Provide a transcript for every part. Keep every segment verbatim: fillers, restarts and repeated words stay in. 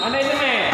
Mana itu, Mek?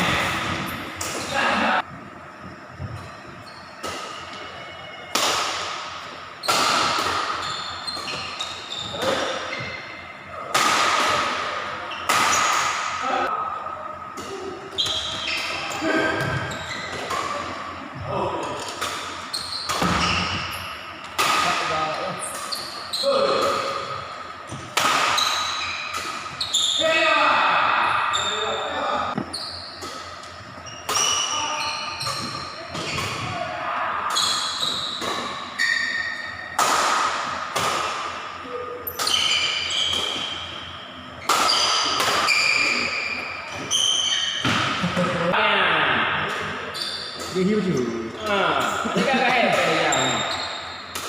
Dia hiu ju. Ha, dia kan kait dia.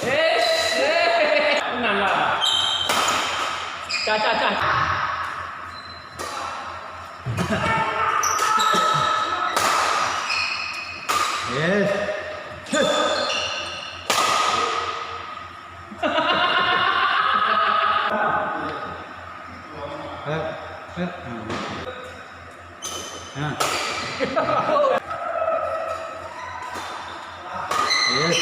Eh, eh. Tenanglah. Cah, cah, cah. Yes. Eh, eh, hmm. Ha. Yes.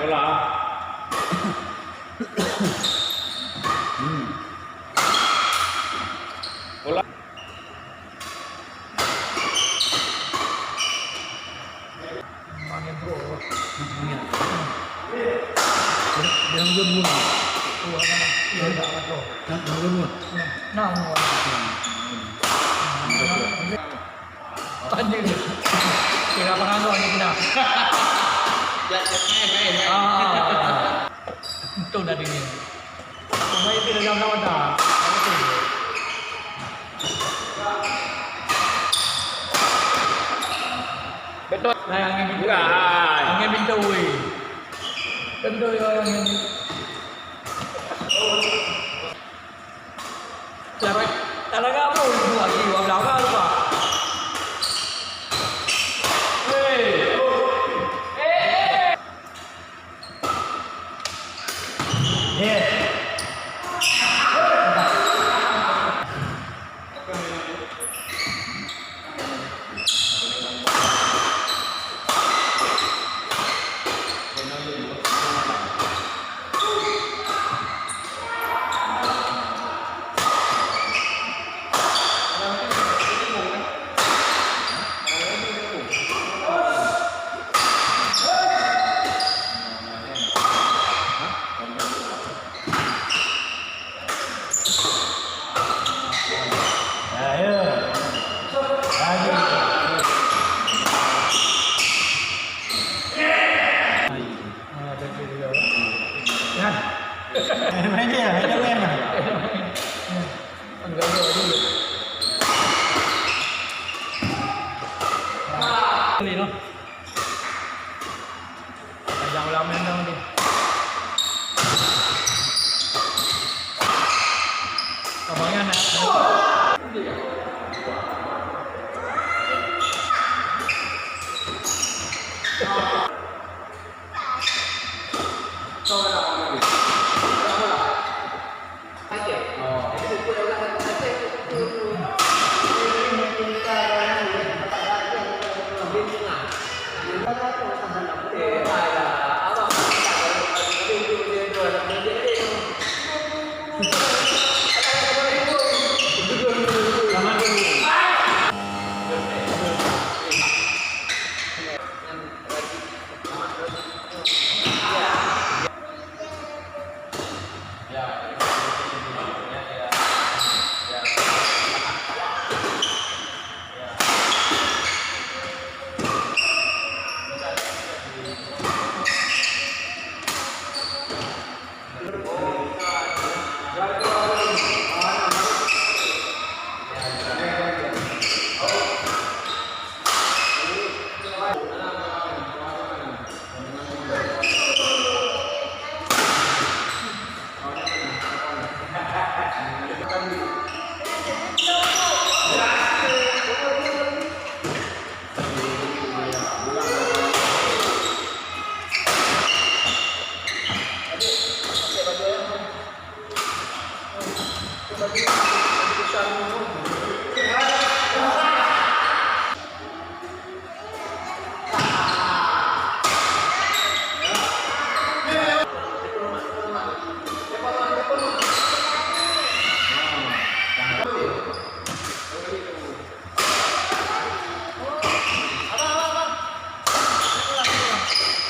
Bola. Hmm. Bola. Dia, dia lôn ngon. Oh, hana. Dia dak lakoe. Nah, dia lôn ngon. Nah, ngon. Tanya dia. Kira apa ngon ni kena? Ya, ya, main, main, main. Ah. Untung dah dengar. Pemain tu dalam lawan dah. Betul. Nah, yang ini betul. Enggak. Yang ini betul, weh. Betul, ya, yang ini. Cara, cara kamu itu lagi, orang belakang tu, Pak. Hei. Tajam ulang main dong ni. Abangnya nak.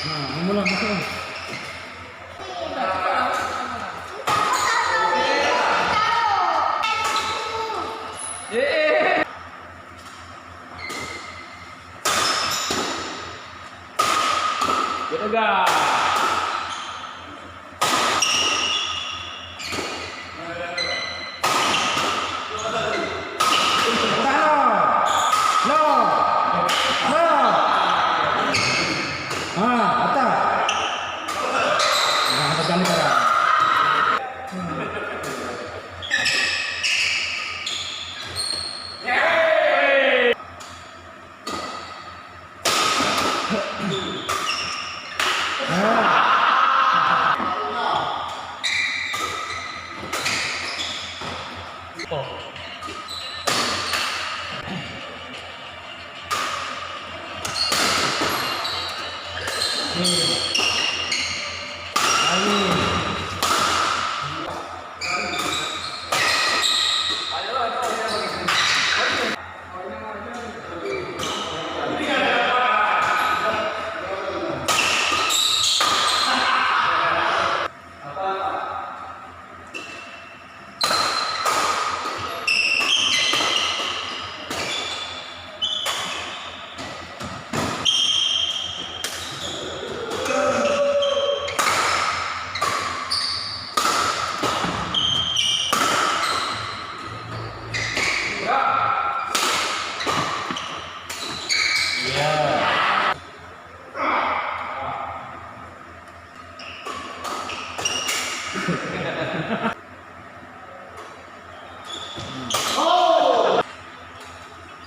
Nah, mula masuk. Geuteugah. Atah lom. Lom. Lom. Ha, atah. Nah, atah ni sekarang.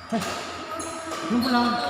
Hei, jom pulang.